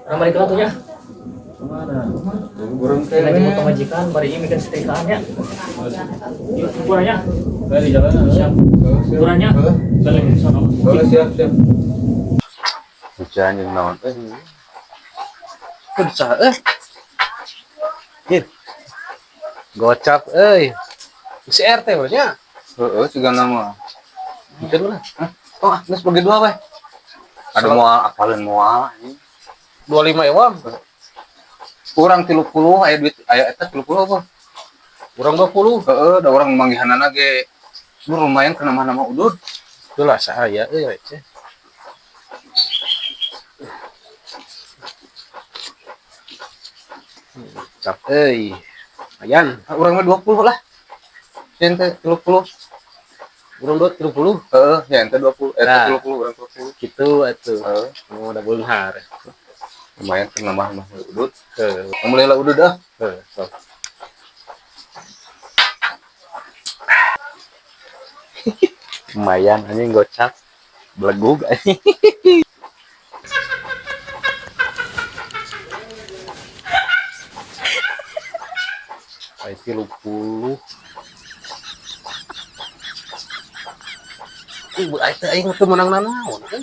Urang balik lah tuh nya. Kemana? Urang Kita kene. jemput pamajikan, bari ieu mikeun setrikaan nya. Yuk, ukurannya. Dari jalan. Siap. Ukurannya. Heeh. Balik sono. Heeh, siap, siap. Hujan jeung naon euy. Kudu saha euy. Jin. Gocap euy. Si RT mah nya. Heeh, sigana mah. Bikeun lah. Oh, ah, geus bagi dua we. Ada moal apaleun moal anjing. 25 ewang. Urang 30 aya duit aya eta 30 apa? Urang 20. Heeh, da urang manggihanana ge lu lumayan kana nama udud. Itulah saya euy receh. Cap euy. Lumayan. Ah, urang mah 20 lah. Yen teh 30. Urang 2 30. Heeh, ya ente 20, eta Nah. 30 urang 20. Gitu atuh. Heeh, Mau da beunghar. lumayan kana mah udud. Heuh, Mulai lah udud ah. heuh, sok. Lumayan anjing gocap. Belegug anjing. Aya 30. Ih, aing teh aing teu meunang nanaon euy.